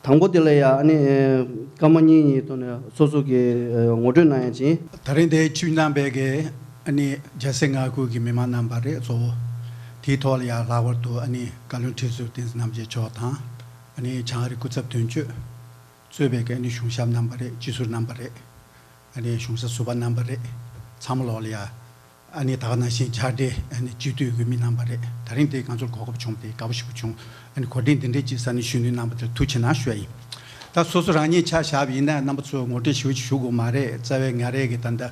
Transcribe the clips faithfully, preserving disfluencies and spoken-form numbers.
དང་པོ་དེ་ལ་ཡ་ཨ་ནི་སྐར་མ་གཉིས་གཉིས་ཐོག་ནས་སོ་སོ་གི་ངོ་སྤྲོད་གནང་ཡ་ཅིང་། ད་རིང་འདིར་ཆིབས་བསྒྱུར་གནང་བའི་གི་ཨ་ནི་རྒྱལ་སའི་མངའ་ཁུལ་གྱི་མི་མང་རྣམ་པ་རེད། གཙོ་བོ་དེའི་ཐོག་ལ་ཡ་ལྷག་པར་དུ་ཨ་ནི་བཀའ་བློན་ཁྲི་ཟུར་བསྟན་འཛིན་རྣམ་རྒྱལ་མཆོག་དང་། ཨ་ནི་བྱང་ཨ་རིའི་སྐུ་ཚབ་དོན་གཅོད་གཙོས་པའི་གི་ཨ་ནི་གཞུང་ཞབས་རྣམ་པ་རེད། སྤྱི་ཟུར་རྣམ་པ་རེད། ཨ་ནི་གཞུང་ཞབས་ཟུར་པ་རྣམ་པ་རེད། ཚང་མ་ལོག་ལ་ཡ། ཨ་ནི་ད་ག་ནང་བཞིན་བྱ་བྲལ་ཨ་ནི་སྤྱི་འཐུས་འོས་མི་རྣམ་པ་རེད། ད་རིང་དེ་ང་ཚོར་གོ་སྐབས་བྱུང་སྟེ་དགའ་པོ་ཞེ་པོ་བྱུང་། ཨ་ནི་གོ་སྒྲིག་འདི་འདྲས་ཅིག་ས་ནས་ཞུ་མཁན་རྣམ་པ་དེར་ཐུགས་ཆེ་གནང་ཞུ་ཡ་ཡིན། ད་སོ་སོ་རང་ཉིད་ཆ་བཞག་པ་ཡིན་ན་རྣམ་པ་ཚོས་ངོ་སྤྲོད་ཞུ་ཞུ་དགོས་མ་རེད། རྩ་བའི་ང་རང་གི་ད་ལྟ་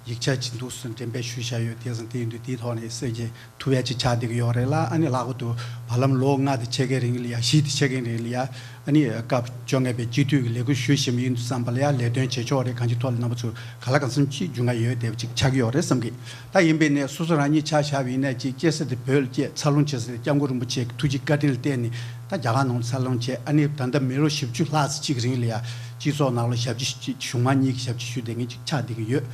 ཡིག་ཆ་ཅིག་འདུག་སེ་འགྲེམས་སྤེལ་ཞུས་བཞག་ཡོད། དེ་ཙང་དེ་ཡིན་དུས་དེའི་ཐོག་ནས་གསལ་བཤད་ཐུབ་ཡ་ཅིག་ཆགས་བསྡད་ཀྱི་ཡོད་རེད་ལ། ཨ་ནི་ལྷག་པར་དུ་བར་ལམ་ལོ་ལྔ་དང་ཕྱེད་ཀའི་རིང་ལ་ཡ། བཞི་དང་ཕྱེད་ཀའི་རིང་ལ་ཡ། ཨ་ནི་སྐབས་བཅོ་ལྔ་པའི་སྤྱི་འཐུས་ཀྱི་ལས་འཁུར་ཞུ་བཞིན་པ་ཡིན་དུས་ཙམ་པ་ལ་ཡ། ལས་དོན་བྱེད་ཕྱོགས་རེད། གང་ཅིའི་ཐོག་ལ་རྣམ་པ་ཚོས་གང་ལ་གང་འཚམ་ཅིག་འཇུག་ང་ཡོད་བསྡད་པ་ཅིག་ཆགས་ཀྱི་ཡོད་རེད་བསམ་གི། ད་ཡིན་པས་ནས་སོ་སོ་རང་ཉིད་ཆ་བཞག་པ་ཡིན་ན་ཅིག་སྐྱེས་ས་དེ་བོད་ལ་སྐྱེས། འཚར་ལོངས་བྱེད་ས་དེ་སྐྱབས་མགོན་རིན་པོ་ཆེ་གི་ཐུགས་རྗེ་བཀའ་དྲིན་ལ་བརྟེན་ནས་ད་རྒྱ་གར་ནང་འཚར་ལོངས་བྱས། ཨ་ནི་ད་ལྟ་མི་ལོ་བཞི་བཅུ་ལྷག་ཙམ་ཅིག་རིང་ལ་ཡ་སྤྱི་ཚོགས་ནང་ལ་ཞབས་ཕྱི་ཞུ། གཞུང་མང་གཉིས་ཀྱི་ཞབས་ཕྱི་ཞུས་བསྡད་མཁན་ཅིག་ཆགས་བསྡད་ཀྱི་ཡོད།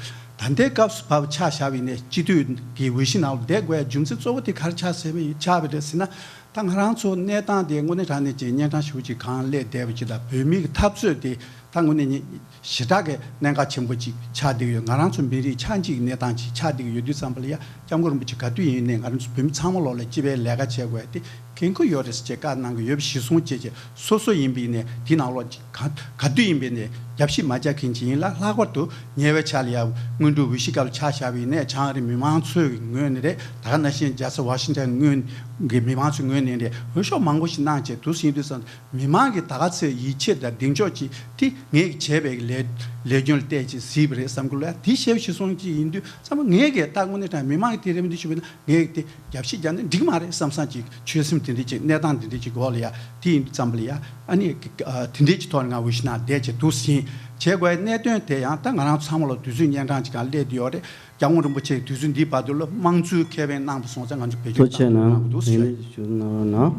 ད་ལྟའི་སྐབས་སུ་བབས་ཆ་བཞག་པ་ཡིན་ན་སྤྱི་འཐུས་ཀྱི་འོས་གཞི་ནང་ལ་བསྡད་དགོས་ཡ་རྒྱུ་མཚན་གཙོ་བོ་དེ་ག་རེ་ཆགས་ཟེར་བ་ཡིན། ཆགས་པ་རེད་ཟེར་ན། ད་ང་རང་ཚོ་གནས་སྟངས་དེ་དངོས་གནས་དྲང་གནས་ཀྱི་གཉན་འཕྲང་ཞེ་པོ་ཅིག་གང་སླེབས་བསྡད་པ་ཅིག་དང་། བོད་མི་གི་འཐབ་རྩོད་དེ་ད་དངོས་གནས་ཉིད་ཞེ་དྲག་གི་གནད་འགག་ཆེན་པོ་ཅིག་ཆགས་བསྡད་ཡོད། ང་རང་ཚོ་མི་རིགས་ཆགས་འཇིག་གི་གནས་སྟངས་ཅིག་ཆགས་བསྡད་ཡོད་དུས་ཙམ་པ་ལ་ཡ། སྐྱབས་མགོན་རིན་པོ་ཆེ་ག་དུས་ཡིན་ནའི་ང་རང་ཚོ་བོད་མི་ཚང་མ་ལོག་ལ་སྤྱི་པའི་ལས་ཀ་བྱེད་དགོས་ཡ་དེ་འགན་ཁུར་ཡོད་རེད་ཟེར་བྱས་བཀའ་གནང་གི་ཡོད་པ་གཞིར་བཟུང་བྱས་བྱས། སོ་སོ་ཡིན་པ་ཡིན་ནའི་དེའི་ནང་ལོགས་ཀྱི་ག་ག་དུས་ཡིན་པ་ཡིན་ནའི་རྒྱབ་བཤིག་མ་རྒྱག་མཁན་ཅིག་ཡིན་ལ། ལྷག་པར་དུ་ཉེ་བའི་ཆར་ལ་ཡ་སྔོན་འགྲོའི་འོས་གཞི་སྐབས་ལ་ཆ་བཞག་པ་ཡིན་ནའི་བྱང་ཨ་རིའི་མི་མང་ཚོའི་ངོས་ནས་རེད། ད་ག་ནང་བཞིན་རྒྱལ་ས་ཝ་ཤིང་ཊོན་ངོས་ཀྱི་མི་མང་ཚོའི་ངོས་ནས་རེད། འོས་ཤོག་མང་པོ་ཞིག་གནང་བྱས་འདུག་སེ་ཡིན་དུས་ཙང་། མི་མང་གིས་ད་ག་ཚོད་ཡིད་ཆེས་དང་གདེང་འཇོག་ཅིག་དེ་ངས་བྱས་པའི་ལས་ལས་རྒྱུ་ལ་བལྟས་ཅིག་གཟིགས་པ་རེད་བསམ་གི་ལ། དེ་བཤད་པ་གཞིར་བཟུང་ཅིག་ཡིན་དུས་ཙམ་པ་ངས་གི་ད་དངོས་གནས་དྲང་མི་མང་གི་དེ་རེད་མི་འདུག་ཞུས་པ་ཡིན་ན། ངས་དེ་རྒྱབ་བཤིག་རྒྱག་ན་འགྲིག་མ་རེད་བསམ་བསམ་ཅིག། ཆོད་སེམས་དེ་འདྲ་ཅིག་གནས་སྟངས་དེ་འདྲ་ཅིག་འོག་ལ་ཡ། དེ་ཡིན་དུས་ཙམ་པ་ལ་ཡ། ཨ་ནི་དེ་འདྲ་ཅིག་ཐོག་ནས་ང་འོས་གཞི་ནང་བསྡད་བྱས་འདུག་སེ་བྱེད་དགོས་ཡ་གནད་དོན་དེ་ཡང་ད་ང་རང་ཚང་མ་ལ་དུས་ཚོད་གཉན་འཕྲང་ཅིག་གང་སླེབས་བསྡད་ཡོད་རེད། སྐྱབས་མགོན་རིན་པོ་ཆེ་དུས་ཚོད་འདིའི་བར་དུ་ལ་དམངས་གཙོའི་ཁེ་ཕན་གནང་བ་སོང་ཙང་ང་ཚོ་བེད་སྤྱོད་གཏང་གནང་དགོས་འདུག་ཟེར། ཞུ་གནང་རོགས་གནང་།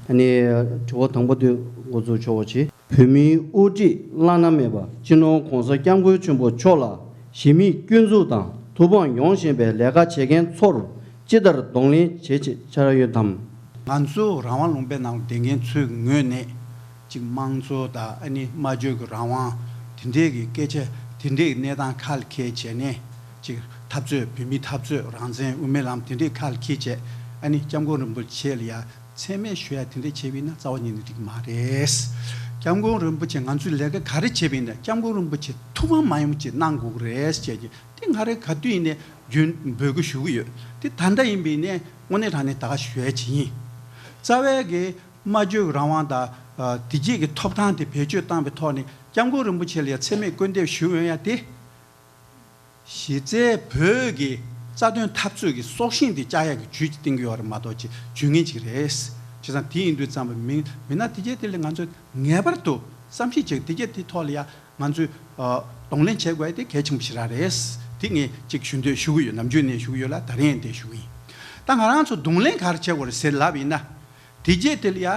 ཨ་ནི་དྲི་བ་དང་པོ་དེ་འགོ་འཛུགས་ཆོག་པ་བྱེད། བོད་མིའི་དབུ་ཁྲིད་བླ་ན་མེད་པ་སྤྱི་ནོར་༸གོང་ས་༸སྐྱབས་མགོན་ཆེན་པོ་མཆོག་ལ་གཞི་མེད་སྐྱོན་འཛུགས་དང་ཐུགས་ཕམ་ཡོང་བཞིན་པའི་ལས་ཀ་བྱེད་མཁན་ཚོར་ཅི་ལྟར་གདོང་ལེན་བྱེད་ཆེད་འཆར་ཡོད་དམ། ང་ཚོ་རང་དབང་ལུང་པའི་ནང་ལ་བསྡད་མཁན་ཚོའི་ངོས་ནས་ཅིག་དམངས་གཙོ་དང་ཨ་ནི་སྨྲ་བརྗོད་ཀྱི་རང་དབང་དེ་འདྲའི་གི་སྐད་ཆ་དེ་འདྲའི་གི་གནས་སྟངས་ཁ་ལ་འཁྱེར་བྱས་ནས། ཅིག་འཐབ་རྩོད། བོད་མིའི་འཐབ་རྩོད། རང་བཙན། དབུ་མའི་ལམ་དེ་འདྲའི་ཁ་ལ་འཁྱེར་བྱས། ཨ་ནི་སྐྱབས་མགོན་རིན་པོ་ཆེ་ལ་ཡ་མཚན་སྨད་ཞུ་ཡ་དེ་འདྲ་བྱས་པ་ཡིན་ན་རྩ་བ་ཉིད་ནས་འགྲིག་མ་རེད། སྐྱབས་མགོན་རིན་པོ་ཆེ་ང་ཚོས་ལས་ཀ་ག་རེ་བྱས་པ་ཡིན་ན་སྐྱབས་མགོན་རིན་པོ་ཆེ་ཐུགས་ཕམ་མ་ཡོང་བ་ཅིག་གནང་དགོས་ཀྱི་རེད་ཟེར་གྱི། དེ་ང་རང་ག་དུས་ཡིན་ནའི་རྒྱུན་འབོད་སྐུལ་ཞུ་གི་ཡོད། དེ་ད་ལྟ་ཡིན་པ་ཡིན་ནའི་དངོས་གནས་དྲང་གནས་ད་ག་ཞུ་ཡ་ཅིག་ཡིན། རྩ་བའི་གི་སྨྲ་བརྗོད་རང་དབང་དང་། ཨ། དེ་རྗེས་ཀྱི་ཐོབ་ཐང་དེ་བེད་སྤྱོད་བཏང་བའི་ཐོག་ནས་སྐྱབས་མགོན་རིན་པོ་ཆེ་ལ་ཡ་མཚན་སྨད་སྐུར་འདེབས་ཞུ་འོས་ཡ་དེ། གཞི་རྩའི་བོད་ཀྱི་རྩ་དོན་འཐབ་རྩོད་ཀྱི་སྲོག་ཤིང་དེ་བཅག་ཡག་གི་ཇུས་ཅིག་བཏིང་གི་ཡོད་རེད་མ་གཏོགས་ཅིག་ཇུས་ངན་ཅིག་རེད། བྱས་ཙང་དེ་ཡིན་དུས་ཙམ་པ་མིན་མིན་ན་དེ་རྗེས་དེ་ལ་ང་ཚོས་ངེས་པར་དུ་བསམ་གཞིག་བྱེད། དེ་རྗེས་དེ་ཐོག་ལ་ཡ་ང་ཚོས་ཨ་གདོང་ལེན་བྱེད་དགོས་ཡ་དེ་གལ་ཆེན་པོ་ཞེ་དྲག་རེད། དེ་ངས་ཅིག་ཞུ་འདོད་ཞུ་གི་ཡོད། ནམ་རྒྱུན་ནས་ཞུ་གི་ཡོད་ལ་ད་རིང་ཡང་དེ་ཞུ་གི་ཡིན། ད་ང་རང་ཚོ་གདོང་ལེན་ག་རེ་བྱེད་དགོས་རེད་ཟེར་ལབ་ཡིན་ན། དེ་རྗེས་དེ་ལ་ཡ།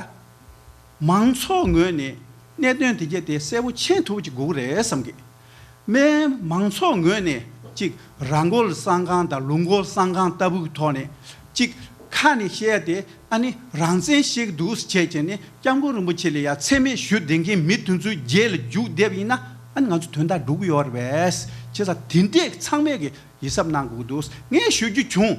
མང་ཚོགས་ངོས་ནས་གནད་དོན་དེ་གྱད་དེ་གསལ་པོ་མཁྱེན་ཐུབ་པ་ཅིག་དགོས་ཀྱི་རེད་བསམ་གི། མི་མང་ཚོགས་ངོས་ནས་ཅིག་ར་མགོ་ལ་བསང་ཁང་དང་ལུག་མགོ་ལ་བསང་ཁང་ལྟ་བུའི་ཐོག་ནས་ཅིག་ཁ་ནས་བཤད་དེ། ཨ་ནི་རང་བཙན་བཤད་ཀྱི་འདུག་ཟེར་བྱས་བྱས་ནས་སྐྱབས་མགོན་རིན་པོ་ཆེ་ལ་ཡ་མཚན་སྨད་ཞུ་བསྡད་མཁན་མི་དེ་ཚོའི་རྗེས་ལ་རྒྱུགས་བསྡད་པ་ཡིན་ན། ཨ་ནི་ང་ཚོ་དོན་དག་འགྲུབ་ཀྱི་ཡོད་རེད་པས། བྱས་ཙང་དེ་འདྲས་ཚང་མས་ཀྱི་ཡིད་གཟབ་གནང་དགོས་ཀྱི་འདུག། ངས་ཞུ་རྒྱུ་བྱུང་།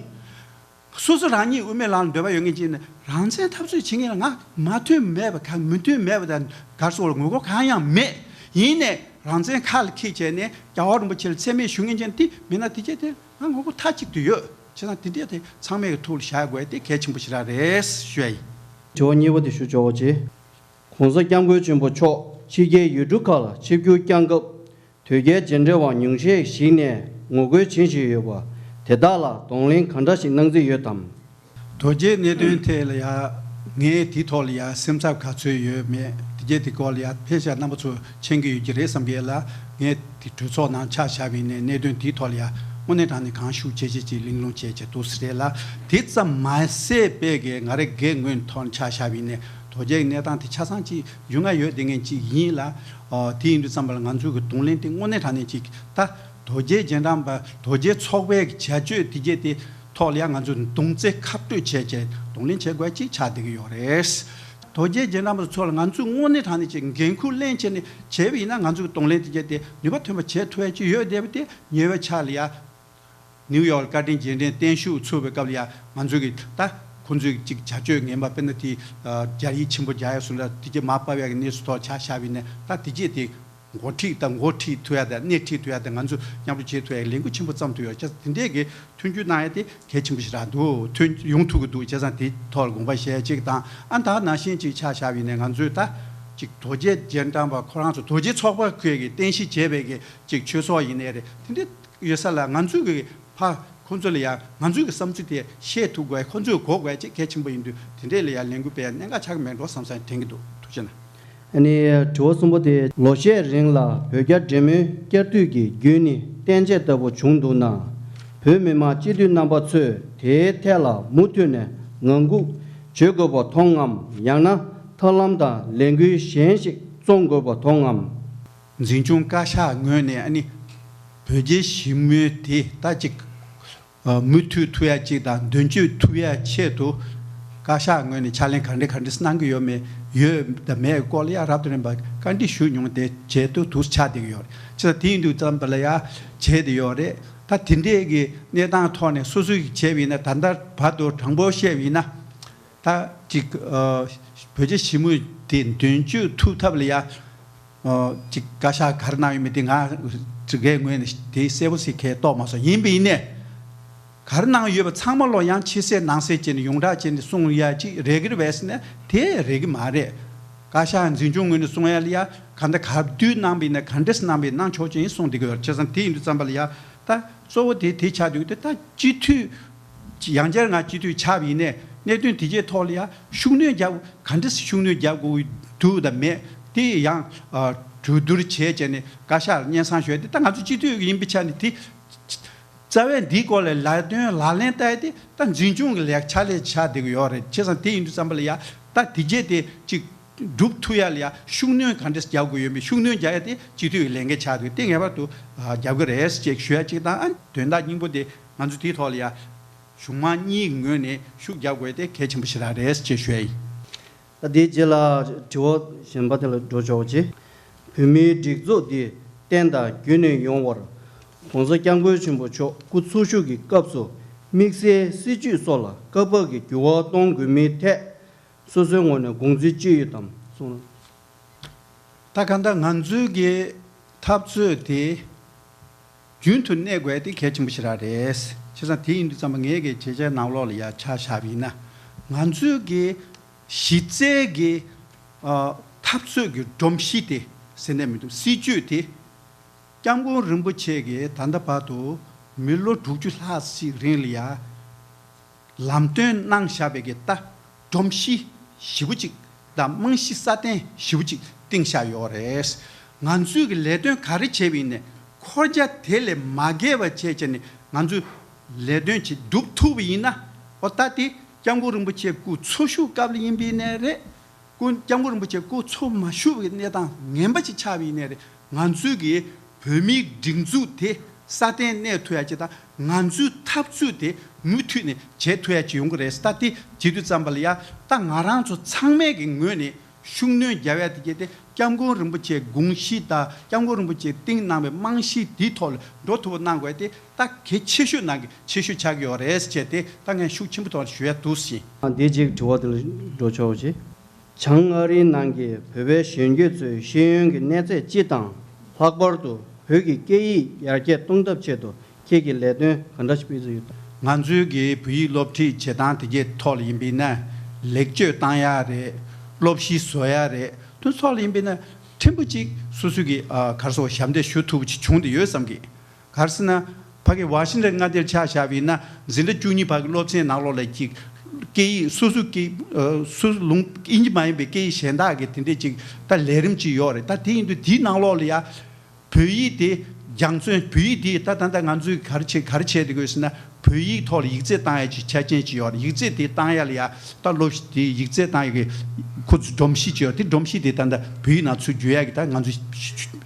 སོ་སོ་རང་ཉིད་དབུ་མའི་ལམ་ལ་འདོད་པ་ཡོད་མཁན་ཅིག་ནི་རང་བཙན་འཐབ་རྩོད་བྱེད་མཁན་ལ་ང་མ་མཐུན་མེད་པ་ག་མི་མཐུན་མེད་པ་དང་ག་རེ་ཟེར་དགོས་རེད། ངོ་རྒོལ་གང་ཡང་མེད། ཡིན་ནའི་རང་བཙན་ཁ་ལ་འཁྱེར་བྱས་ནས་རྒྱལ་བ་རིན་པོ་ཆེ་ལ་མཚན་སྨད་ཞུ་མཁན་ཅན་དེ་མིན་ན་དེ་རྗེས་དེ་ང་ངོ་རྒོལ་མཐའ་གཅིག་ཏུ་ཡོད། བྱས་ཙང་དེ་འདྲས་དེ་ཚང་མས་ཀྱི་ཐུགས་ལ་བཞག་དགོས་དེ་གལ་ཆེན་པོ་ཞེ་དྲག་རེད་ཞུ་ཡ་ཡིན། དྲི་བ་གཉིས་པ་དེ་ཞུ་ཆོག་པ་བྱེད། ༸གོང་ས་༸སྐྱབས་མགོན་ཆེན་པོ་མཆོག་ཕྱི་རྒྱལ་ཡུལ་གྲུ་ཁག་ལ་ཆིབས་བསྒྱུར་བསྐྱངས་སྐབས། དོལ་རྒྱལ་རྗེས་འབྲང་བ་ཉུང་ཤས་ཤིག་ནས་ངོ་རྒོལ་བྱེད་བཞིན་ཡོད་པ་དེ་དག་ལ་གདོང་ལེན་ག་འདྲ་ཞིག་གནང་རྩིས་ཡོད་དམ། དོལ་རྒྱལ་གནད་དོན་ཐད་ལ་ཡ། ངས་དེའི་ཐོག་ལ་ཡ་སེམས་འཚབ་ག་ཚོད་ཡོད་མེད། དེ་རྗེས་དེ་སྐོར་ལ་ཡ་ཕལ་ཆེར་རྣམ་པ་ཚོ་མཁྱེན་གྱི་ཡོད་ཀྱི་རེད་བསམ་གྱི་ལ། ངས་དེ་གྲོས་ཚོགས་ནང་ཆ་བཞག་པ་ཡིན་ནའི་གནད་དོན་དེའི་ཐོག་ལ་ཡ་དངོས་གནས་དྲང་གནས་གང་ཤུགས་ཆེ་ཆེ་ཅིག་གླེང་སློང་བྱས་བྱས་འདུག་ཟེར་རེད་ལ། དེ་ཙམ་མ་ཟད་པའི་གི་ང་རའི་སྒེར་ངོས་ཐོག་ནས་ཆ་བཞག་པ་ཡིན་ནའི་དོལ་རྒྱལ་གྱི་གནས་སྟངས་དེ་ཆ་ཚང་ཅིག་རྒྱུས་མངའ་ཡོད་བསྡད་མཁན་ཅིག་ཡིན་ལ། ཨོ། དེ་ཡིན་དུས་ཙམ་པ་ལ་ང་ཚོའི་གི་གདོང་ལེན་དེ་དངོས་གནས་དྲང་གནས་ཅིག་ད་དོལ་རྒྱལ་རྗེས་འབྲང་པ་དོལ་རྒྱལ་ཚོགས་པའི་གི་བྱ་སྤྱོད་དེ་གྱད་དེ་ཐོག་ལ་ཡང་ང་ཚོས་མདུང་རྩེ་ཁ་སྤྲོད་བྱས་བྱས་གདོང་ལེན་བྱེད་དགོས་ཅིག་ཆགས་བསྡད་ཀྱི་ཡོད་རེད། དོལ་རྒྱལ་རྗེས་འབྲང་པ་ཚོ་ལ་ང་ཚོས་དངོས་གནས་དྲང་གནས་ཀྱི་འགན་ཁུར་ལེན་བྱས་ནས་བྱས་པ་ཡིན་ན། ང་ཚོ་གི་གདོང་ལེན་དེ་བྱས་ཏེ་ནུས་པ་ཐོན་པ་བྱེད་ཐུབ་ཡ་ཅིག་ཡོད་བསྡད་པ་དེ། ཉེ་བའི་ཆར་ལ་ཡ་ནིའུ་ཡོག་ལ་བཀའ་དྲིན་རྗེས་དྲན་བརྟན་བཞུགས་ཚུགས་པའི་སྐབས་ལ་ཡ། ང་ཚོ་གི་ད་ཁོང་ཚོས་ཅིག་བྱ་སྤྱོད་ངན་པ་དཔེར་ན་དེ་ཨ་སྦྱར་ཡིག་ཆེན་པོ་རྒྱག་ཡ་སོང་ལ་དེ་རྗེས་མར་ཕབ་ཡ་གི་གནས་ཚུལ་ཐོག་ཆ་བཞག་པ་ཡིན་ན། ད་དེ་རྗེས་དེ་འགོ་ཁྲིད་དང་འགོ་ཁྲིད་ཐུབ་ཡ་དང་སྣེ་ཁྲིད་ཐུབ་ཡ་དང་། ང་ཚོ་མཉམ་དུ་བྱེད་ཐུབ་ཡ་ལས་འགུལ་ཆེན་པོ་བརྩམས་ཐུབ་ཡོད། བྱས་ཙང་དེ་འདྲས་ཀྱི་མཐུན་འགྱུར་གནང་ཡ་དེ་གལ་ཆེན་པོ་ཞིག་རག་འདུག་ཐོན་ཡོང་ཐུབ་ཀྱི་འདུག་བྱས་ཙང་དེའི་ཐོག་ལ་དགོངས་པ་བཞེས་གཅིག་དང་། ཨ་ད་ནང་བཞིན་ཅིག་ཆ་བཞག་པ་ཡིན་ན། ང་ཚོས་ད་ཅིག་དོལ་རྒྱལ་རྗེས་འབྲང་པ་ཁོ་རང་ཚོ་དོལ་རྒྱལ་ཚོགས་པ་ཁོས་ཀྱི་རྟེན་གཞི་བྱས་པའི་གི་ཅིག་ཆོས་ཚོགས་ཡིན་ནའི་རེད། དེ་འདྲས་ཡོད་ས་ལ་ང་ཚོས་ཀྱི་ཕ་ཁོང་ཚོ་ལ་ཡང་ང་ཚོའི་གི་བསམ་ཚུལ་དེ་བཤད་ཐུབ་དགོས། ཁོང་ཚོས་གོ་དགོས་ཅིག་གལ་ཆེན་པོ་ཡིན་དུས། དེ་འདྲས་ལ་ཡང་ལས་འགུལ་སྤེལ་ཡ་གནད་འགག་ཆགས་ཀྱི་མེད་འགྲོ་བསམ་བསམ་དྲན་གྱི་འདུག་ཐུགས་རྗེ་གནང་། ཨ་ནི་དྲི་བ་གསུམ་པ་དེ། ལོ་ཤས་རིང་ལ་བོད་རྒྱ་འབྲེལ་མོལ་བསྐྱར་མཐུད་ཀྱི་བརྒྱུད་ནས་བསྟན་བཅོས་ལྟ་བུ་བྱུང་འདུག་ན། བོད་མི་མང་སྤྱི་འཐུས་རྣམ་པ་ཚོས་དེའི་ཐད་ལ་མུ་མཐུད་ནས་ངང་སྒུག་བྱེད་དགོས་པ་མཐོང་ངམ། ཡང་ན་ཐབས་ལམ་དང་ལས་འགུལ་གཞན་ཞིག་རྩོམ་དགོས་པ་མཐོང་ངམ། འཛིན་སྐྱོང་བཀའ་ཤག་ངོས་ནས་ཨ་ནི་བོད་རྒྱའི་ཞི་མོལ་དེ་ད་ཅིག་ཨ་མུ་མཐུད་ཐུབ་ཡ་ཅིག་དང་མདུན་སྐྱོད་ཐུབ་ཡ་ཆེད་དུ། བཀའ་ཤག་ངོས་ནས་ཕྱག་ལས་ག་འདྲ་ག་འདྲ་གནང་གི་ཡོད་མེད། ཡོད་དང་མེད་སྐོར་ལ་ཡང་རབ་དང་རིམ་པ་བཀའ་འདྲི་ཞུས་མྱོང་། དེ་བྱེད་དུ་དུ་ཆགས་བསྡད་ཀྱི་ཡོད་རེད། བྱས་ཙང་དེ་ཡིན་དུས་ཙམ་པ་ལ་ཡང་བྱས་བསྡད་ཡོད་རེད། ད་དེ་འདྲས་ཀྱི་གནས་སྟངས་ཐོག་ནས་སོ་སོས་བྱས་པ་ཡིན་ན། ད་ལྟ་བར་དུ་དྲང་པོ་བཤད་པ་ཡིན་ན། ད་ཅིག་ཨ་བོད་རྒྱ་ཞི་མོལ་དེ་མདུན་སྐྱོད་ཐུབ་ཐབས་ལ་ཡ། ཨ་ཅིག་བཀའ་ཤག་ག་རེ་གནང་ཡོད་མེད་དེ་ང་ཅིག་གའི་ངོས་ནས་དེ་གསལ་པོ་ཞིག་གས་རྟོགས་མ་སོང་། ཡིན་པ་ཡིན་ནའི་ག་རེ་གནང་ཡོད་པ་ཚང་མ་ལོ་ཡང་ཕྱི་གསལ་ནང་གསལ་བྱས་ནས་ཡོངས་གྲགས་བྱས་ནས་གསུང་ཡ་ཅིག་རེག་གི་རེད་པས་ཟེར་ན་དེ་རེག་གི་མ་རེད། བཀའ་ཤག་འཛིན་སྐྱོང་ངོས་ནས་གསུང་ཡ་ལ་ཡ་ག་འདྲ་ག་དུས་གནང་པ་ཡིན་ན། ག་འདྲས་གནང་པ་ཡིན་གནང་ཆོག་ཅིག་ཡིན་གསུང་བསྡད་ཀྱི་ཡོད་རེད། བྱས་ཙང་དེ་ཡིན་དུས་ཙམ་པ་ལ་ཡ་ད་གཙོ་བོ་དེ་དེ་ཆགས་དུས་དེ་ད་སྤྱི་འཐུས། ཡང་བསྐྱར་ང་སྤྱི་འཐུས་ཆགས་པ་ཡིན་ནའི་གནད་དོན་དེ་གའི་ཐོག་ལ་ཡ་ཤུགས་སྣོན་རྒྱག་ག་འདྲ་ཤུགས་སྣོན་རྒྱག་དགོས་འདུག་དང་མེད་དེ་ཡང་ཨ་གྲོས་བསྡུར་བྱས་བྱས་ནས་བཀའ་ཤག་ལ་སྙན་སེང་ཞུ་ཡ་དེ། ད་ང་ཚོ་སྤྱི་འཐུས་ཡིན་པའི་ཆ་ནས་དེ་རྩ་བའི་འདིའི་སྐོར་ལ་ལས་དོན་ལག་ལེན་བསྟར་ཡ་དེ་ད་འཛིན་སྐྱོང་གི་ལས་ཕྱག་ལས་ཆགས་བསྡད་ཀྱི་ཡོད་རེད། བྱས་ཙང་དེ་ཡིན་དུས་ཙམ་པ་ལ་ཡ་ད་དེ་གའི་དེ་ཅིག་སྒྲུབ་ཐུབ་ཡ་ལ་ཡ་ཤུགས་སྣོན་ག་འདྲ་རྒྱག་དགོས་ཡོད་མེད། ཤུགས་སྣོན་རྒྱག་ཡ་དེ་སྤྱི་འཐུས་ཀྱི་ལས་འགན་ཆགས་འདུག་དེ་ངེས་པར་དུ་ཨ་རྒྱབ་ཀྱི་རེད་ཅེས་ཞུ་ཡ་གཅིག་དང་། ཨ་དོན་དག་སྙིང་པོ་དེ་ང་ཚོ་དེའི་ཐོག་ལ་ཡ་གཞུང་མང་གཉིས་ཀྱི་ངོས་ནས་ཤུགས་རྒྱག་དགོས་དེ་གལ་ཆེན་པོ་ཞིག་རང་རེད་ཅེས་ཞུ་ཡ་ཡིན། ད་དེའི་རྗེས་ལ་དྲི་བ་གཞན་པ་དེ་ལ་འགྲོ་ཆོག་ཅིག་བོད་མིའི་སྒྲིག་འཛུགས་འདི་བརྟན་དང་རྒྱུན་གནས་ཡོང་བར་༸གོང་ས་༸སྐྱབས་མགོན་ཆེན་པོ་མཆོག་སྐུ་འཚོ་བཞུགས་ཀྱི་སྐབས་སུ་དམིགས་བསལ་སྲིད་བྱུས་སོགས་ལ་སྐབས་བབ་ཀྱི་འགྱུར་བ་གཏོང་དགོས་མིན་ཐད་སོ་སོའི་ངོས་ནས་དགོངས་ཚུལ་ཅི་ཡོད་དམ་གསུངས། ད་གང་ལྟར་ང་ཚོའི་གི་འཐབ་རྩོད་དེ་རྒྱུན་དུ་གནས་དགོས་དེ་གལ་ཆེན་པོ་ཞིག་རང་རེད། བྱས་ཙང་དེ་ཡིན་དུས་ཙམ་པ་ངའི་གི་བྱས་རྗེས་ནང་ལོགས་ལ་ཡ་ཆ་བཞག་པ་ཡིན་ན། ང་ཚོའི་གི་གཞི་རྩའི་གི་ཨ་འཐབ་རྩོད་ཀྱི་སྒྲོམ་གཞི་དེ་ཟེར་ནས་མི་འདུག་སྲིད་བྱུས་དེ་སྐྱབས་མགོན་རིན་པོ་ཆེ་གིས་ད་ལྟ་བར་དུ་མི་ལོ་དྲུག་ཅུ་ལྷག་ཅིག་རིང་ལ་ཡ་ལམ་སྟོན་གནང་བཞག་པའི་གི་ད་སྒྲོམ་གཞི་ཞེ་པོ་ཅིག་དང་རྨང་གཞི་སྲ་བརྟན་ཞེ་པོ་ཅིག་བཏིང་བཞག་ཡོད་རེད། ང་ཚོའི་གི་ལས་དོན་ག་རེ་བྱས་པ་ཡིན་ནའི་འཁོར་རྒྱ་དེ་ལས་མ་བརྒལ་བ་བྱས་བྱས་ནས་ང་ཚོས་ལས་དོན་ཅིག་སྒྲུབ་ཐུབ་པ་ཡིན་ན། འོ་ད་དེ་སྐྱབས་མགོན་རིན་པོ་ཆེ་སྐུ་འཚོ་བཞུགས་སྐབས་ལ་ཡིན་པ་ཡིན་ནའི་རེད། སྐུ་སྐྱབས་མགོན་རིན་པོ་ཆེ་སྐུ་འཚོ་མ་བཞུགས་པའི་གནས་སྟངས་ངན་པ་ཅིག་ཆགས་པ་ཡིན་ནའི་རེད། ང་ཚོའི་གི་བོད་མིའི་སྒྲིག་འཛུགས་དེ་སྲ་བརྟན་གནས་ཐུབ་ཡ་ཅིག་དང་། ང་ཚོའི་འཐབ་རྩོད་དེ་མུ་མཐུད་ནས་བྱེད་ཐུབ་ཡ་ཅིག་ཡོང་གི་རེད། ད་དེ་བྱེད་དུས་ཙམ་པ་ལ་ཡ་ད་ང་རང་ཚོ་ཚང་མས་གི་ངོས་ནས་ཤུགས་སྣོན་རྒྱག་ཡ་དེ་གལ་ཏེ་སྐྱབས་མགོན་རིན་པོ་ཆེའི་དགོངས་གཞི་དང་སྐྱབས་མགོན་རིན་པོ་ཆེས་བཏིང་གནང་བའི་རྨང་གཞི་དེའི་ཐོག་ལ་འགྲོ་ཐུབ་པ་གནང་དགོས་དེ་ད་གལ་ཆེ་ཤོས་ནང་གི་ཆེ་ཤོས་ཆགས་ཀྱི་ཡོད་རེད་ཅེས་དེ་ད་ངས་ཤུགས་ཆེན་པོ་ཐོག་ནས་ཞུ་ཡ་འདུག་ཟེར། འདི་གཅིག་དྲི་བ་དེ་ལ་འགྲོ་ཆོག་ཅིག་བྱང་ཨ་རིའི་ནང་གི་བོད་པའི་གཞོན་སྐྱེས་ཚོའི་ཤེས་ཡོན་གྱི་གནས་ཚད་སྤྱི་དང་། ལྷག་པར་དུ་བོད་ཀྱི་སྐད་ཡིག་ཡར་རྒྱས་གཏོང་ཐབས་ཆེད་དུ་ཁྱེད་ཀྱིས་ལས་དོན་ག་འདྲ་ཞིག་སྤེལ་རྩིས་ཡོད་དམ། ང་ཚོའི་གི་བོད་ཡིག་སློབ་ཁྲིད་བྱེད་སྟངས་དེ་གའི་ཐོག་ལ་ཡིན་པས་ན། ལེགས་བཅོས་བཏང་ཡ་རེད། སློབ་གཞི་བཟོ་ཡ་རེད། དེ་ཚོ་ལ་ཡིན་པས་ན་ཕྲན་བུ་གཅིག་སོ་སོའི་གི་ཨ་ག་རེ་ཟེར་ཞབས་འདེགས་ཞུ་ཐུབ་པ་ཅིག་བྱུང་བསྡད་ཡོད་བསམ་གི། ག་རེ་ཟེར་ན། ཕ་གི་ཝ་ཤིང་ཊོན་མངའ་སྡེར་ཆ་བཞག་པ་ཡིན་ན། འཛིན་གྲྭ་བཅུ་གཉིས་བར་གྱི་སློབ་ཚན་ནང་ལོགས་ལ་གཅིག་སྐད་ཡིག་སོ་སོ་སྐད་ཨ་སོ་སོ་ལུང་དབྱིན་ཇི་མ་ཡིན་པའི་སྐད་ཡིག་གཞན་དག་གི་དེ་འདྲས་ཅིག་ད་ལས་རིམ་ཅིག་ཡོད་རེད། ད་དེ་ཡིན་དུས་དེའི་ནང་ལོགས་ལ་ཡ་བོད་ཡིག་དེ་སྦྱང་བརྩོན། བོད་ཡིག་དེ་ད་ད་ད་ང་ཚོས་ག་རེ་བྱེད་ག་རེ་བྱེད་དེ་དགོས་ཟེར་ན། བོད་ཡིག་ཐོག་ལ་ཡིག་ཚད་བཏང་ཡ་ཅིག་ཆ་རྐྱེན་ཅིག་ཡོད་རེད། ཡིག་ཚད་དེ་བཏང་ཡ་ལ་ཡ་ད་སློབ་གཞི་དེ་ཡིག་ཚད་བཏང་ཡ་གི་ཁོ་ཚོ་སྒྲོམ་གཞི་ཅིག་ཡོད། དེ་སྒྲོམ་གཞི་དེ་ད་ད་བོད་ཡིག་ནང་ཚུད་རྒྱུ་ཡ་གི་ད་ང་ཚོས་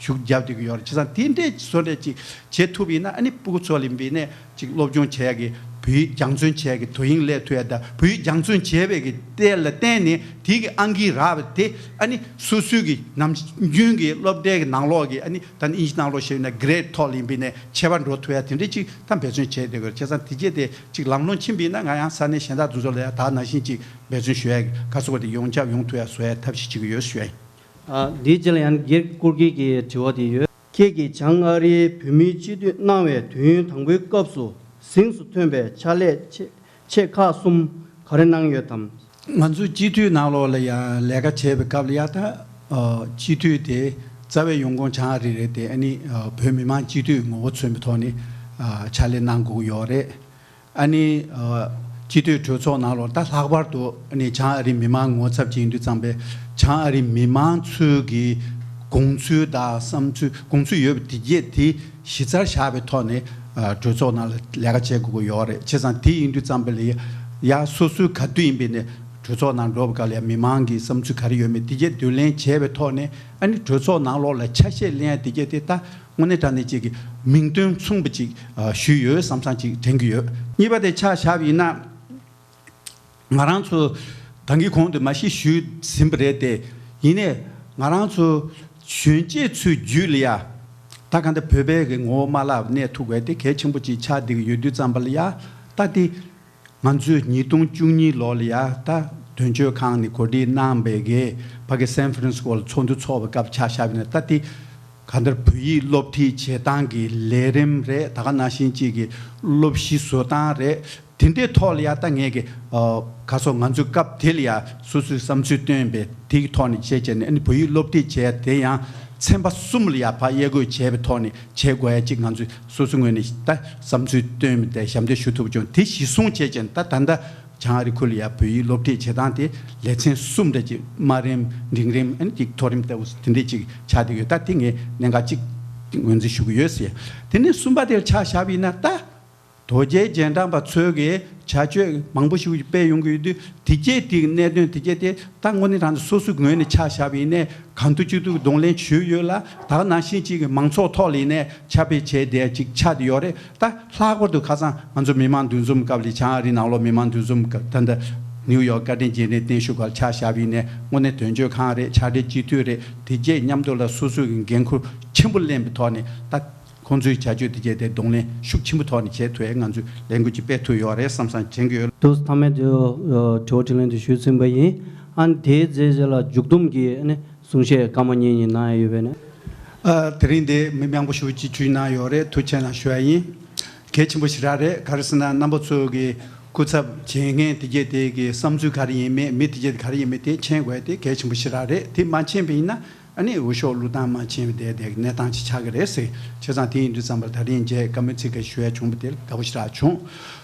ཤུགས་རྒྱབ་བསྡད་ཀྱི་ཡོད་རེད། བྱས་ཙང་དེ་འདྲས་བཟོ་འདྲས་ཅིག་བྱེད་ཐུབ་ཡིན་ན། ཨ་ནི་སྤུ་གུ་ཚོ་ལ་ཡིན་པས་ན་ཅིག་སློབ་སྦྱོང་བྱེད་ཡ་གི་ བོད་ཡིག་སྦྱང་བརྩོན་བྱས་ཀྱི་དོ་དབྱིངས་སླེབས་ཐུབ་ཡ་དང་བོད་ཡིག་སྦྱང་བརྩོན་བྱས་པའི་གི་ལྟས་ལ་བརྟེན་ནས་དེ་གི་ཨང་ཀི་རག་པ་དེ་ཨ་ནི་སོ་སོའི་གི་ནམ་རྒྱུན་གི་སློབ་གྲྭའི་གི་ནང་ལོགས་གི་ཨ་ནི་ད་ནི་ཨིན་ཇི་ནང་ལོགས་བཤད་ན་གི་རེཌ་ཐོག་ལ་ཡིན་པས་ནས་ཆེ་བ་འགྲོ་ཐུབ་ཡ་དེ་འདྲས་ཅིག་ད་འབད་བརྩོན་བྱས་བསྡད་དགོས་རེད། བྱས་ཙང་དེ་རྗེས་དེ་ཅིག་ལམ་ལྷོང་ཕྱིན་པ་ཡིན་ན་ང་ཡང་ས་གནས་གཞན་དག་དེ་ཚོ་ལ་ཡང་ད་ནང་བཞིན་ཅིག་འབད་བརྩོན་ཞུ་ཡ་གི་ག་ཚོད་དེ་ཡོངས་ཁྱབ་ཡོང་ཐུབ་ཡ་བཟོ་ཡ་ཐབས་ཤེས་བྱེད་ཀྱི་ཡོད་ཞུ་ཡ་ཡིན། ཨ། འདིའི་རྗེས་ལ་ཡང་སྒེར་བཀུར་དགེ་གི་དྲི་བ་དེ་ཡོད། ཁྱེད་ཀྱིས་བྱང་ཨ་རིའི་བོད་མིའི་སྤྱི་འཐུས་གནང་བའི་དུས་ཡུན་དང་པོའི་སྐབས་སུ་གཟེངས་སུ་ཐོན་པའི་ཕྱག་ལས་ཆེ་ཆེ་ཁག་གསུམ་ག་རེ་གནང་ཡོད་དམ། ང་ཚོའི་སྤྱི་འཐུས་ནང་ལོགས་ལ་ཡང་ལས་ཀ་བྱས་པའི་སྐབས་ལ་ཡང་ད་ཨ་སྤྱི་འཐུས་དེ་རྩ་བའི་ཡོང་ཁུངས་བྱང་ཨ་རི་རེད་དེ། ཨ་ནི་ཨ་བོད་མི་མང་སྤྱི་འཐུས་ངོ་བོ་མཚོན་པའི་ཐོག་ནས་ཨ་ཕྱག་ལས་གནང་དགོས་ཀྱི་ཡོད་རེད། ཨ་ནི་ཨ་སྤྱི་འཐུས་གྲོས་ཚོགས་ནང་ལོགས་ད་ལྷག་པར་དུ་ཨ་ནི་བྱང་ཨ་རིའི་མི་མང་ངོ་ཚབ་ཅིག་ཡིན་དུས་ཙམ་པས་བྱང་ཨ་རིའི་མི་མང་ཚོའི་གི་དགོངས་ཚུལ་དང་བསམ་ཚུལ་དགོངས་ཚུལ་ཡོད་པ་དེ་གྱད་དེ་གཞི་རྩར་བཞག་པའི་ཐོག་ནས་ཨ་གྲོས་ཚོགས་ནང་ལ་ལས་ཀ་བྱེད་དགོས་ཀྱི་ཡོད་རེད། བྱས་ཙང་དེ་ཡིན་དུས་ཙམ་པ་ལ་ཡ་སོ་སོའི་ག་དུས་ཡིན་པའི་ནས་གྲོས་ཚོགས་ནང་འགྲོ་བ་ག་ལ་ཡ་མི་མང་གི་བསམ་ཚུལ་ག་རེ་ཡོད་མེད་དེ་གྱད་བསྡུ་ལེན་བྱས་པའི་ཐོག་ནས་ཨ་ནི་གྲོས་ཚོགས་ནང་ལོགས་ལ་ཆ་ཤས་ལེན་ཡ་དེ་གྱད་དེ་ད་དངོས་གནས་དྲང་གནས་ཅིག་གི་མིང་དོན་མཚུངས་པ་ཅིག་ཨ་ཞུས་ཡོད་བསམ་བསམ་ཅིག་དྲན་གྱི་ཡོད། གཉིས་པ་དེ་ཆ་བཞག་པ་ཡིན་ན། ང་རང་ཚོ་ད་གིན་གོང་དུ་མ་གཞི་ཞུས་ཟིན་པ་རེད་དེ། ཡིན་ནའི་ང་རང་ཚོ་གཞོན་སྐྱེས་ཚོའི་རྒྱུད་ལ་ཡ་ད་ག་འདྲ་བོད་པའི་གི་ངོ་བོ་མ་བརླག་པ་གནས་ཐུབ་དགོས་དེ་གལ་ཆེན་པོ་ཅིག་ཆགས་བསྡད་ཀྱི་ཡོད་དུས་ཙམ་པ་ལ་ཡ། ད་དེ་ང་ཚོས་ཉིས་སྟོང་བཅུ་གཉིས་ལོ་ལ་ཡ་ད་དོན་གཅོད་ཁང་ནས་གོ་སྒྲིག་གནང་བའི་གི་ཕ་གི་སན་ཧྥ་རན་སི་སྐོར་ལ་ཚོགས་འདུ་ཚོགས་པའི་སྐབས་ཆ་བཞག་པ་ཡིན་ན་ད་དེ་ག་འདྲ་བོད་ཡིག་སློབ་ཁྲིད་བྱེད་སྟངས་ཀྱི་ལས་རིམ་རེད། ད་ག་ནང་བཞིན་ཅིག་གི་སློབ་གཞི་བཟོ་སྟངས་རེད། དེ་འདྲའི་ཐོག་ལ་ཡ་ད་ངས་ཀྱི་ཨ་ག་སོ་ང་ཚོའི་སྐབས་དེ་ལ་ཡ་སོ་སོའི་བསམ་ཚུལ་བཏོན་པའི་དེ་གི་ཐོག་ནས་བྱས་བྱས་ནས་ཨ་ནི་བོད་ཡིག་སློབ་ཁྲིད་བྱས་དེ་ཡང་ཚན་པ་གསུམ་ལ་ཡ་ཕར་དབྱེ་བགོས་བྱས་པའི་ཐོག་ནས་བྱེད་དགོས་ཡ་གཅིག་ང་ཚོས་སོ་སོའི་ངོས་ནས་ད་བསམ་ཚུལ་བཏོན་པ་དེ་ཞབས་འདེགས་ཞུ་ཐུབ་བྱུང་། དེ་གཞི་བཟུང་བྱས་བྱས་ནས་ད་ད་ལྟ་བྱང་ཨ་རི་ཁུལ་ལ་ཡ་བོད་ཡིག་སློབ་ཁྲིད་བྱེད་སྟངས་དེ་ལེ་ཚན་གསུམ་འདྲ་ཅིག་དམའ་རིམ་འབྲིང་རིམ་ཨ་ནི་ཅིག་མཐོ་རིམ་ལྟ་བུ་དེ་འདྲས་ཅིག་ཆགས་བསྡད་ཡོད། ད་དེ་ངས་གནད་འགག་ཅིག་ངོས་འཛིན་ཞུ་གི་ཡོད་ཟེར། དེ་ནས་གསུམ་པ་དེར་ཆ་བཞག་པ་ཡིན་ན་ད། དོལ་རྒྱལ་རྗེས་འབྲང་པ་ཚོས་ཀྱི་བྱ་སྤྱོད་མང་པོ་ཞིག་སྤེལ་ཡོང་གི་ཡོད་དུས་དེ་རྗེས་དེའི་གནད་དོན་དེ་རྗེས་དེ་ད་དངོས་གནས་དྲང་གནས་སོ་སོའི་ངོས་ནས་ཆ་བཞག་པ་ཡིན་ནའི་གང་ཐུབ་ཅི་ཐུབ་གདོང་ལེན་ཞུས་ཡོད་ལ། ད་ག་ནང་བཞིན་ཅིག་གི་མང་ཚོགས་ཐོག་ལ་ཡིན་ནའི་ཁྱབ་སྤེལ་བྱས་བསྡད་ཅིག་ཆགས་བསྡད་ཡོད་རེད། ད་ལྷག་པར་དུ་ཁ་སང་ང་ཚོ་མི་མང་འདུ་འཛོམས་སྐབས་ལ་བྱང་ཨ་རི་ནང་ལོགས་མི་མང་འདུ་འཛོམས་སྐབས་ད་ལྟ་ནིའུ་ཡོག་བཀའ་དྲིན་རྗེས་དྲན་བརྟན་བཞུགས་སྒར་ཆ་བཞག་པ་ཡིན་ནའི་དངོས་གནས་དོན་གཅོད་ཁང་རེད། ཕྱག་སྦྲེལ་སྤྱི་འཐུས་རེད། དེ་རྗེས་མཉམ་དུ་ལ་སོ་སོའི་འགན་ཁུར་ཆེན་པོ་ལེན་པའི་ཐོག་ནས་ད། ཁོང་ཚོའི་བྱ་སྤྱོད་དེ་བྱས་ཏེ་གདོང་ལེན་ཤུགས་ཆེན་པོའི་ཐོག་ནས་བྱེད་ཐུབ་ཡས་ང་ཚོས་ལས་འགུལ་ཅིག་སྤེལ་ཐུབ་ཡོད་རེད་བསམ་བསམ་དྲན་གྱི་ཡོད། དུ་མཐའ་མའི་དུ་དྲི་བ་དྲིས་ལན་དུ་ཞུས་ཟིན་པ་ཡིན། ཨ་ནི་དེའི་རྗེས་ལ་མཇུག་བསྡོམས་ཀྱི་ཨ་ནི་གསུང་བཤད་སྐར་མ་གཉིས་གཉིས་གནང་ཡ་ཡོད་པས་ན། ཨ་དེ་རིང་འདི་མི་མང་པོ་ཞིག་ཅིག་བྱུང་གནང་ཡོད་རེད། ཐུགས་རྗེ་གནང་ཞུ་ཡ་ཡིན། གལ་ཆེན་པོ་ཞིག་རག་རེད། ག་རེ་ཟེར་ན་རྣམ་པ་ཚོ་གི་སྐུ་ཚབ་བྱེད་མཁན་དེ་གྱད་དེ་གི་བསམ་ཚུལ་ག་རེ་ཡིན་མེད་མི་དེ་གྱད་དེ་ག་རེ་ཡིན་མེད་དེ་མཁྱེན་དགོས་དེ་གལ་ཆེན་པོ་ཞིག་རག་རེད། དེ་མ་མཁྱེན་པ་ཡིན་ན། ཨ་ནི་འུ་ཤོག་བླུག་སྟངས་མ་ཕྱིན་པའི་དེ་དེ་གནས་སྟངས་ཅིག་ཆགས་ཀྱི་རེད་ཟེར། བྱས་ཙང་དེ་ཡིན་དུས་ཙམ་པར་ད་རིང་མཇལ་བཀའ་མོལ་ཚིག་ག་ཞུ་ཡ་བྱུང་བ་དེ་དགའ་པོ་ཞེ་དྲག་བྱུང་།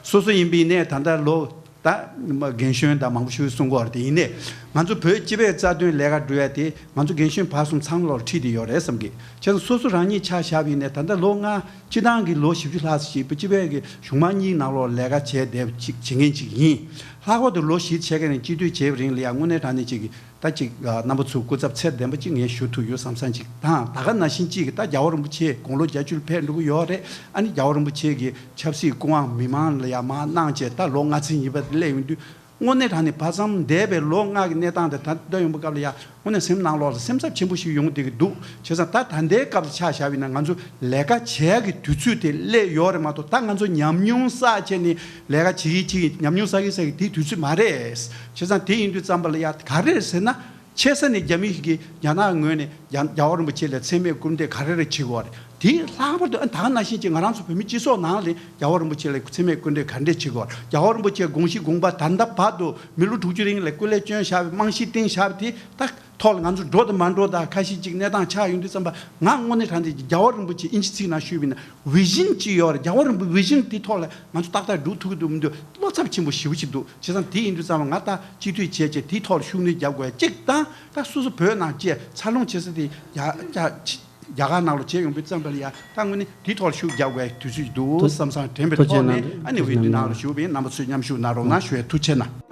སོ་སོ་ཡིན་པའི་ནས་ད་ལྟ་ལོ་ད་རྒན་གཞོན་དང་མང་པོ་ཞིག་གསུང་གི་ཡོད་རེད། དེ་ཡིན་ནས་ང་ཚོ་བོད་སྤྱི་པའི་རྩ་དོན་ལས་ཀ་སྒྲུབ་ཡ་དེ་ང་ཚོ་རྒན་གཞོན་བར་གསུམ་ཚང་མ་ལོར་ཁྲིད་དེ་ཡོད་རེད་བསམ་གི། བྱས་ཙང་སོ་སོ་རང་ཉིད་ཆ་བཞག་པ་ཡིན་ནས་ད་ལྟ་ལོ་ལྔ་སྤྱི་བཏང་གི་ལོ་བཞི་བཅུ་ལྷག་ཙམ་ཞིག་བོད་སྤྱི་པའི་གི་གཞུང་མང་གཉིས་ནང་ལོགས་ལས་ཀ་བྱས་བསྡད་པ་ཅིག་བྱེད་མཁན་ཅིག་ཡིན། ལྷག་པར་དུ་ལོ་བཞི་ཕྱེད་ཀ་རིང་སྤྱི་འཐུས་བྱས་པའི་རིང་ལ་ཡང་དངོས་གནས་དྲང་གནས་ཅིག་གི་ད་ཅིག་ཨ་རྣམ་པ་ཚོའི་སྐུ་ཚབ་ཚད་ལྡན་པ་ཅིག་ངས་ཞུ་ཐུབ་ཡོད་བསམ་བསམ་ཅིག་དང་། ད་ག་ནང་བཞིན་ཅིག་གི་ད་རྒྱལ་བ་རིན་པོ་ཆེ་དགུང་ལོ་བརྒྱད་ཅུ་ལ་ཕེབས་འགྲོ་གི་ཡོད་རེད། ཨ་ནི་རྒྱལ་བ་རིན་པོ་ཆེ་གི་ཆབ་སྲིད་སྐུ་དབང་མི་མང་ལ་ཡང་མར་གནང་བྱས་ད་ལོ་ལྔ་ཚན་གཉིས་པ་དེ་སླེབས་ཡོང་དུས་དངོས་གནས་དྲང་གནས་བར་མཚམས་འདས་པའི་ལོ་ལྔ་གི་གནས་སྟངས་དེ་ད་ལྟ་ཡོང་པའི་སྐབས་ལ་ཡང་དངོས་གནས་སེམས་ནང་ལོགས་ལ་སེམས་འཚབ་ཆེན་པོ་ཞིག་ཡོང་བསྡད་ཀྱི་འདུག་བྱས་ཙང་ད་ད་ལྟའི་སྐབས་ལ་ཆ་བཞག་པ་ཡིན་ན་ང་ཚོ་ལས་ཀ་བྱེད་ཡག་གི་དུས་ཚོད་དེ་སླེབས་ཡོད་རེད་མ་གཏོགས། ད་ང་ཚོ་ཉམས་མྱོང་བསགས་བྱས་ནས་ལས་ཀ་བྱེད་ཀྱི་བྱེད་ཀྱི་ཉམས་མྱོང་བསགས་ཀྱི་བསགས་ཀྱི་དེའི་དུས་ཚོད་མ་རེད། བྱས་ཙང་དེ་ཡིན་དུས་ཙམ་པ་ལ་ཡ་ག་རེ་རེད་ཟེར་ན། ཆེ་ས་ནས་རྒྱ་མི་ཞིག་གིས་རྒྱ་ནག་ངོས་ནས་རྒྱ་རྒྱལ་བ་རིན་པོ་ཆེ་ལ་མཚན་སྨད་སྐུར་འདེབས་ག་རེ་རེ་བྱེད་ཀྱི་ཡོད་རེད། དེ་ལྷག་པར་དུ་ཨ་ད་ག་ནང་བཞིན་གྱི་ང་རང་ཚོ་བོད་མི་སྤྱི་ཚོགས་ནང་ལ་རྒྱལ་བ་རིན་པོ་ཆེ་ལ་མཚན་སྨད་སྐུར་འདེབས་ག་འདྲས་བྱེད་ཀྱི་ཡོད་རེད། རྒྱལ་བ་རིན་པོ་ཆེ་དགོངས་གཞི་དགོངས་པ་ད་ལྟ་བར་དུ་མི་ལོ་དྲུག་ཅུ་རིང་ལ་སྐུ་ལས་བསྐྱོན་བཞག་པའི་རྨང་གཞི་བཏིང་བཞག་པ་དེ་ད་ཐོག་ལ་ང་ཚོ་འགྲོ་དང་མ་འགྲོ་དང་ཁ་ཤས་ཅིག་གནས་སྟངས་ཆགས་ཡོང་དུས་ཙམ་པ་ང་དངོས་གནས་དྲང་གནས་ཀྱི་རྒྱལ་བ་རིན་པོ་ཆེ་ཨིན་ཇི་ཚིག་ནང་ཞུས་པ་ཡིན་ན། བི་ཞིན་ཅིག་ཡོད་རེད། རྒྱལ་བ་རིན་པོ་བི་ཞིན་དེ་ཐོག་ལ་ང་ཚོ་ཏག་ཏག་འགྲོ་ཐུབ་ཀྱི་འདུག་མི་འདུག་བློ་འཚབ་ཆེན་པོ་ཞེ་པོ་ཅིག་འདུག་བྱས་ཙང་དེ་ཡིན་དུས་ཙམ་པ་ང་ད་སྤྱི་འཐུས་བྱས་བྱས་དེའི་ཐོག་ལ་ཤུགས་སྣོན་རྒྱག་དགོས་ཡ་གཅིག་དང་། ད་སོ་སོ་བོད་ནང་བཅས་འཚར་ལོངས་བྱེད་ས་དེ་རྒྱ་རྒྱ་རྒྱ་གར་ནང་ལ་བྱས་ཡོང་པའི་ཙམ་པ་ལ་ཡ་ད་དངོས་གནས་དེའི་ཐོག་ལ་ཤུགས་རྒྱག་དགོས་ཡ་དུས་ཚོད་ཅིག་འདུག་ཐུགས་བསམ་བསམ་དྲན་པའི་ཐོག་ནས་ཨ་ནི་འོས་བསྡུ་ནང་ལ་ཞུགས་པ་ཡིན། རྣམ་པ་ཚོས་མཉམ་ཞུགས་གནང་རོགས་གནང་ཞུ་ཡ་ཐུགས་རྗེ་གནང་།